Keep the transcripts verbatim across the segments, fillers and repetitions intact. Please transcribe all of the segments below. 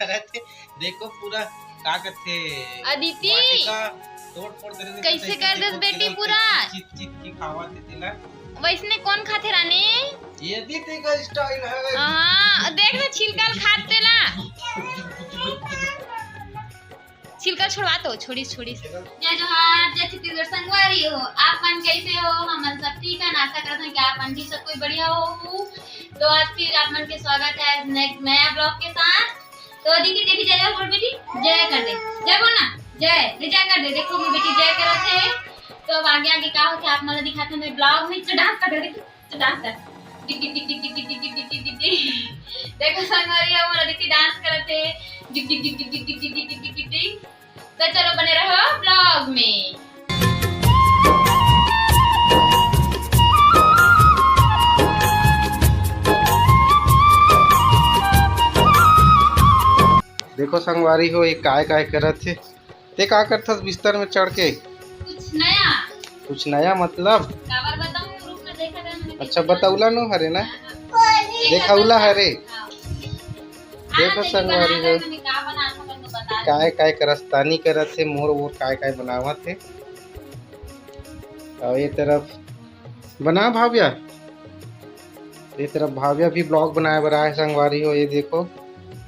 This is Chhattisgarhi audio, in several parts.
करत हे। देखो पूरा का कथे अदिति, वाटिका तोड़ फोड़ करे, कैसे कर देस बेटी पूरा। चित चित की खावा थे तेला। वैसने कौन खाथे रानी? ये अदिति का स्टाइल है। हाँ, देख ना छिलका ल खात तेला। छिलका छोड़वा तो, छोड़िस, छोड़िस। जय जोहार, जय छत्तीसगढ़ संगवारी हो। आप मन कैसे हो? हमन सब ठीक है, आशा करत हन कि आप मन भी सब कोई बढ़िया हो। तो आज फिर आप मन के स्वागत है ने-, नया ब्लॉग के साथ। तो दीदी, देखी जय बोल बेटी, जय कर दे, जय बोल ना, जय दे, जय कर दे। देखो मोर बेटी जय करत है। तो अब आगे आगे का होथे आप मन ला दिखाते हैं ब्लॉग में। तो डांस कर दे, देखो। तो डांस कर। डिग, डिग, डिग, डिग। देखो संगवारी हो, मोर अदिति डांस करत हे। डिग, डिग, डिग। तो चलो बने रहो ब्लॉग में। देखो संगवारी हो, ये काय काय करत हे। ते का करथस बिस्तर में चढ़ के? कुछ नया। कुछ नया मतलब? काबर बताऊं, रूप में देखा था मैंने। अच्छा, बताउला नो हरे ना? हाँ, हाँ। देखउला हरे। हाँ। देखो संगवारी हो, मैंने का बना था, तुमको बता दूं। काय काय करस्तानी करत हे, मोर वोर काय काय बनावत हे। और ये तरफ बना भाव्या, ये तरफ भाव्या भी ब्लॉग बनाए बर आए संगवारी हो। ये देखो,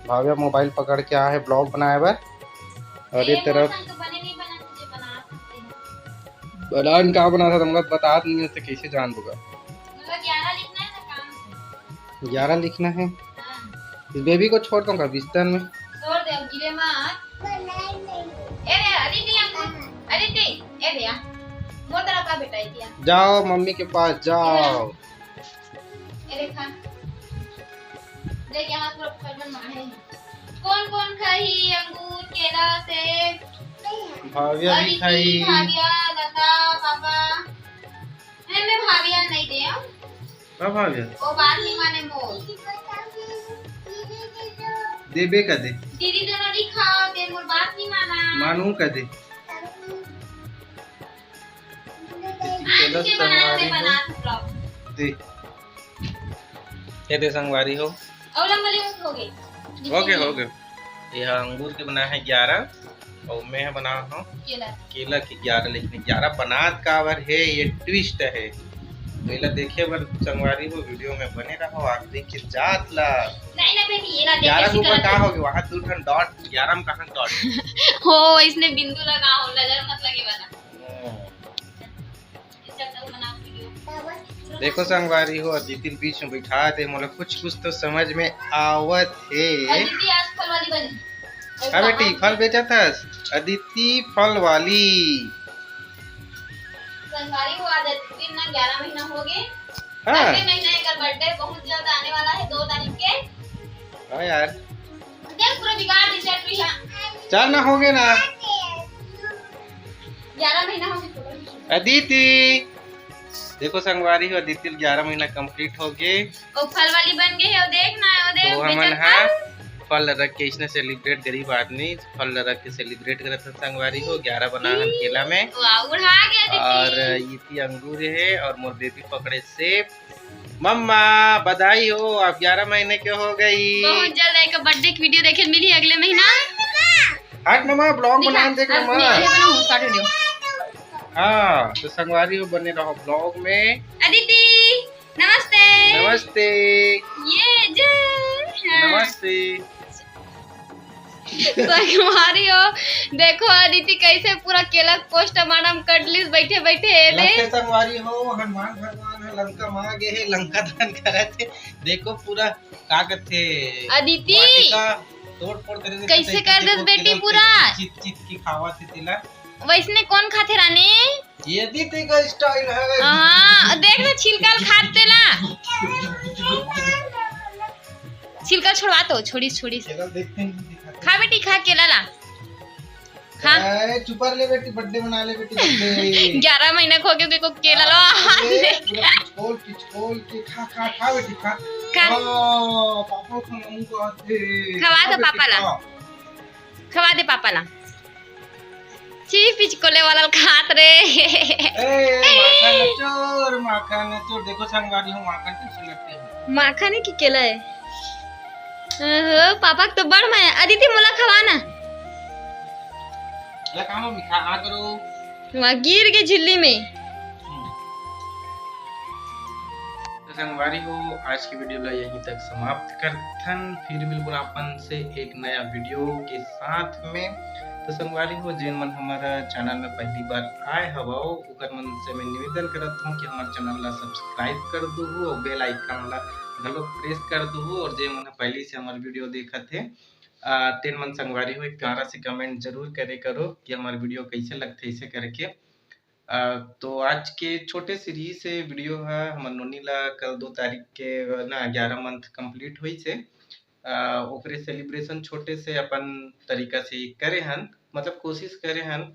भाव्या मोबाइल पकड़ के आए है ब्लॉग बनाए बर। और ये तरफ बनान का बना था, तुमको बता नहीं है तो कैसे जान दूंगा। ग्यारह लिखना है। इस बेबी को छोड़ दूंगा बिस्तर में। छोड़ दे, अब गिरे मत। ए रे, अदिति, हमको, अदिति, ए भैया, मोर तरफ आ बेटा, ए दिया। जाओ मम्मी के पास जाओ। ए रे, खा। देख, यहाँ पूरा फल बन मारे हैं। कौन कौन खाही? अंगूर, केला, सेब। भाविया भी अदिति, खाही। भाविया, लता, पापा। नहीं, मैं भाविया नहीं दे, हाँ। का भाविया? वो बात नहीं माने मोर। देबे का दे। दीदी दोनों नहीं खाओ, ते मोर बात नहीं माना। मानू का दे। आज के बना, मैं बना। दे। ये दे संगवारी हो। और लंबा लिमिट हो गई। हो गए, हो गए। ये अंगूर के बना है ग्यारह और मैं बना हूँ केला। केला के ग्यारह, लेकिन ग्यारह बनात काबर है, ये ट्विस्ट है। तो एला देखे बर संगवारी हो, वीडियो में बने रहो आखिरी के जात ला। नहीं ना बेटी, ये ना देख ग्यारह के ऊपर का हो गया, वहाँ दो ठन डॉट, ग्यारह में कहाँ डॉट? हो, इसने बिंदु लगा हो, नजर मत लगे वाला। हम्म। देखो संगवारी हो, अदिति ल बीच में बैठा दे, मोला कुछ कुछ तो समझ में आवत हे। अदिति आज फल वाली बनी। हाँ बेटी, फल बेचत हस? अदिति फल वाली। संगवारी हो, आज अदिति ना ग्यारह महीना हो गए। हाँ। अगले महीना एकर बर्थडे बहुत जल्द आने वाला है, दो तारीख के। हाँ यार। देख, पूरा बिगाड़ दी चटनी है। चल ना, हो गए ना। ग्यारह महीना हो गए। अदिति, देखो संगवारी हो, अदिति ल ग्यारह महीना कंप्लीट हो गए। ओ फल वाली बन गए है, ओ देख ना, ओ देख, तो हमन बेचत हा फल। फल रख के इसने सेलिब्रेट, गरीब आदमी फल रख के सेलिब्रेट करत है संगवारी हो। ग्यारह बना हन केला में। वाह, उड़ा गया अदिति। और ये थी अंगूर है और मोर बेबी पकड़े सेब। मम्मा, बधाई हो, आप ग्यारह महीने के हो गई। बहुत जल्द एक बर्थडे की वीडियो देखे मिली अगले महीना। हट मम्मा, ब्लॉग दिखा, बना, देख अब मम्मा। मैं ये बनाऊँ, शॉर्ट वीडियो। हाँ, तो संगवारी हो, बने रहो ब्लॉग में। अदिति, नमस्ते। नमस्ते। ये जे, हाँ। नमस्ते। संगवारी हो, देखो अदिति कैसे पूरा केला पोस्टमार्टम कट लिस बैठे बैठे, ए दे। लखे संगवारी हो, हनुमान भगवान ह लंका मा गे हे, लंका दहन करत हे। देखो पूरा का कथे अदिति। वाटिका तोड़ फोड़ करे, कैसे कर देस बेटी पूरा। चित चित की खावा थे तेला। वैसने कौन खाथे रानी? ये अदिति का स्टाइल है। हाँ, देख ना छिलका ल खात तेला। छिलका छोड़वा तो, छोड़िस, छोड़िस। केला देखते हैं, दिखाते हैं। खा बेटी, खा केला ला। खा। ए, चुपा ले बेटी, बर्थडे मना ले बेटी, बर्थडे। ग्यारह महीना के हो गए, देखो केला ला। हाँ, ले, पूरा पिचकोल, पिचकोल के खा, खा, खा बेटी, खा। खा। हाँ, पापा को मम्मी को आते। खवा दो बेटी, पापा ला। खा। खवा दे पापा ला। छी, पिचकोले वाला खात रे। ए, माखन चोर, माखन चोर। देखो संगवारी हो, माखन कैसे लगते हैं। माखन है कि केला है? ओहो, पापा के तो बड़ मया। अदिति, मोला खवा ना। ला काम मिठा आ करो। वहाँ गिर के झिल्ली में। तो संगवारी हो, आज की वीडियो ला यहीं तक समाप्त करथन। फिर मिलबो अपन से एक नया वीडियो के साथ में। तो संगवारी हो, जेन मन हमारा चैनल में पहली बार आए हवो, ओकर मन से मैं निवेदन करत हूँ कि हमारे चैनल ला सब्सक्राइब कर दूहू और बेल आइकन ला घलो प्रेस कर दूहू। और जे मन पहली से हमारे वीडियो देखत हे, आ, तेन मन संगवारी हो, एक प्यारा से कमेंट जरूर करे करो कि हमारे वीडियो कैसे लगथे, ऐसे करके। आ, तो आज के छोटे से री से वीडियो है, हमर नोनी ला कल दो तारीख के ना ग्यारह मंथ कंप्लीट हुई से, आ, ओकरे सेलिब्रेशन छोटे से अपन तरीका से करे हन, मतलब कोशिश करे हन।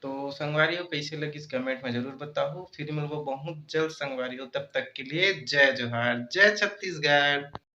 तो संगवारी हो, कैसे लगिस कमेंट में जरूर बताओ। फिर मिलबो बहुत जल्द संगवारी हो, तब तक के लिए जय जोहार, जय छत्तीसगढ़।